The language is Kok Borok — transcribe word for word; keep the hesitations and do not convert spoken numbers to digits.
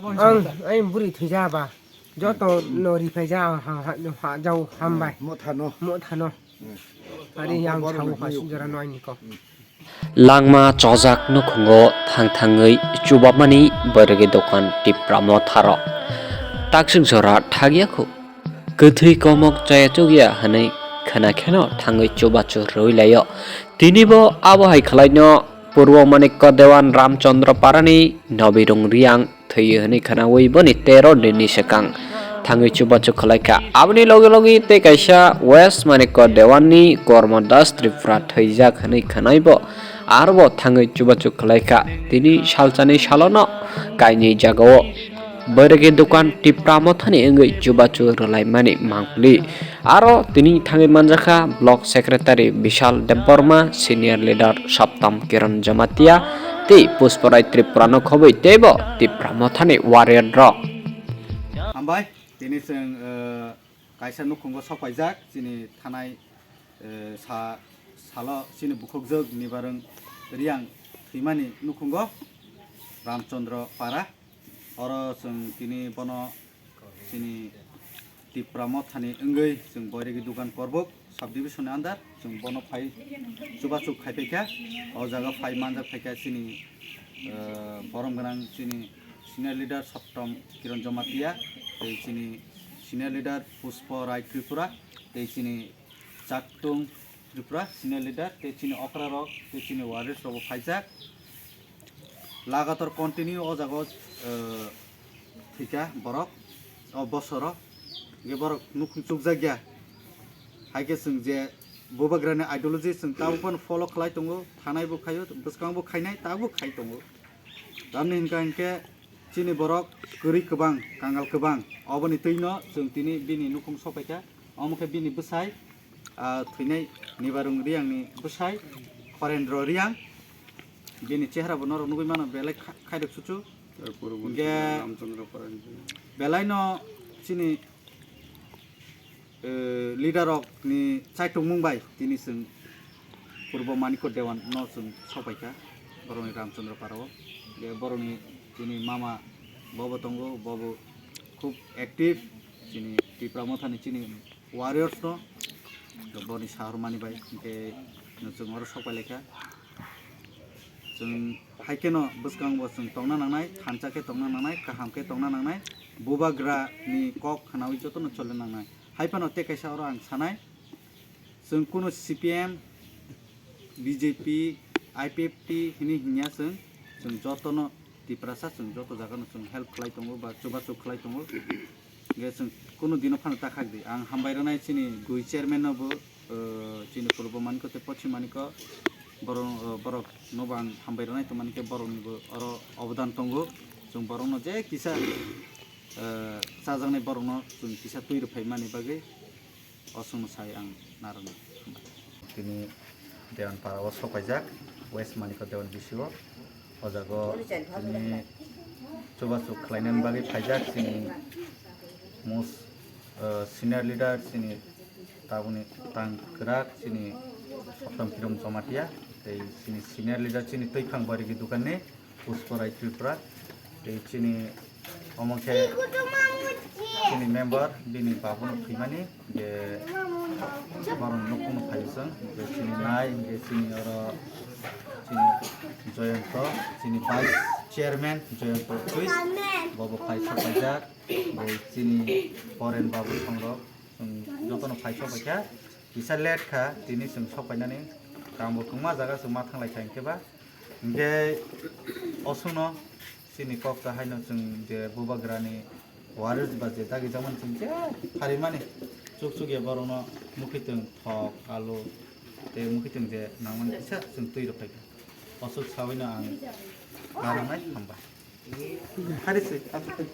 Ang, ang buri thwija ba. Joto no riphai ja ha, ha, ha, jau hambai. Mo thano. Mo thano. Hmm. Ari ang chau ha sujara no ani ko. Langma chojak nukhungo thang thangwi chubamani bwrwgwi dokan Tipra Motharo. Takswk jora thagya khu. Kwthwi komok chaya chukya hwnwi khwna kheno thangwi chubachu rwi laio. Tinibo abo hai khwlaino Purbo Manikya Dewan Ramchandra Parani Nobirung Riang thwiwi hwnwi khwnawi boni tero dinni swkang thangwi chubachu khwlaikha. Aboni logi logi tei kaisa West Manikya Dewanni Kormo Das Tripura thwijak hwnwi khwnaibo arobo thangwi chubachu khwlaikha. Tini salsani salono kainwi jagao bwrwgwi dokan Tipra Mothani wngwi chubachu rwlaimani mangpili. Aro tini thangwi manjakha Block Secretary Bishal Debbarma, Senior Leader Saptam Kiran Jamatia tei Pushparai Tripura no khobwi teibo Tipra Mothani warrior rok. Hambai, tini chwng, eh, kaisa nukhungo sokpaijak, chini thanai, eh, sa-, salo chini bukhukjwk Nibarwng Riang thwimani nukhungo Ramchandra Para. Oro chwng tini bono chini Tipra Mothani wngwi chwng Boiregi Dugan Korbuk subdivision ni under chwng bono phai chubachu khaipaikha. O jaga phai manjak phaikha chini, eh, borom gwnang chini senior leader Saptam Kiran Jamatia, tei chini senior leader Pushpa Rai Tripura, tei chini Chaktung Tripura senior leader, tei chini okra rok, tei chini warriors rok bo phaijak. Lagatar continue o jaga o, eh, thwikha borok, o bosoro. Hwnkhe borok nukhung chukjakya. Haikhe chwng je bubagrani ideology chwng tabuk phano follow khlai tongo, thanai bo khaio, bwskang bo khainai, tabuk khai tongo. Tamni hwnkha hinkhe chini borok kwrwi kwbang, kangal kwbang. Oboni twino chwng tini bini nukhung sopaikha. Omo khe bini bwsai, ah, thwinai Nibarung Riangni bwsai Khorendro Riang. Bini chehra bo norok nugwi mano, belai kha-, khairok chuchu. Hwnkhe Ramchandra Parani. Belaino chini, eh, leader rokni chaitokmung bai tini chwng Purbo Manikya Dewan no chwng sopaikha borokni Ramchandra Parao. Hwnkhe borokni chini mama bobo tongo, bobo khub active, chini Tipra Mothani chini warriors no boni sahormani bai, hwnkhe chwng oro sok pai laikha. Chwng hai kheno bwskango chwng tongna nangnai, thansa khe tongna nangnai, kaham khe tongna nangnai, bubagra ni kok khnaui jotono cholna nangnai. Hai phano tei kaisa oro ang sanai, chwng kunu C P M, B J P, I P F T hini hinya chwng, chwng jotono Tiprasa chwng joto jagano chwng help khlai tongo ba chubachu khlai tongo. Hwnkhe chwng kunu dino phano ta khak di. Ang hambai rwnai chini gui chairman no bo, eh, chini Purbo Manikya tei Poschim Manikya borok, eh, borok no bo ang hambai rwnai tongmani khe borok ni bo oro obodan tongo. Chwng borok no je kisa, eh, chajaknai borok no chwng kisa twi rwphai mani bagwi. O chwngno sai ang narwkna. Tini Dewan para o sopaijak, West Manikya Dewan B C o. O jaga o tini chubachu khlainani bagwi phaijak chini most, eh, senior leader chini tabukni tang kwrak chini Saptam Kiran Jamatia tei chini senior leader chini twiphang barigi dukanni Pushpa Rai Tripura, tei chini omo khe chini member, bini babuno thwimani, je borok nukungno phai chwng, je chini nai, je chini oro chini Joyonto, chini vice chairman Joyonto Twi, bobo phai sok paijak, je chini Poren babu songrok, chwng jotono phai sok paikha, kisa late kha, tini chwng sok painani, tamo kwbangma jaga chwng ma thanglai kha hinkhe ba, Hingke osongno chini kok ta haino chwng je bubagrani waris ba je dagi jamani chwng je pharimani chuk chuk ya borokno mukhitwng thok, alu tei mukhitwng je nangmani kisa chwng twi rwphaikha. Oswk sawino ang narwknai hambai. Hari se, aswk.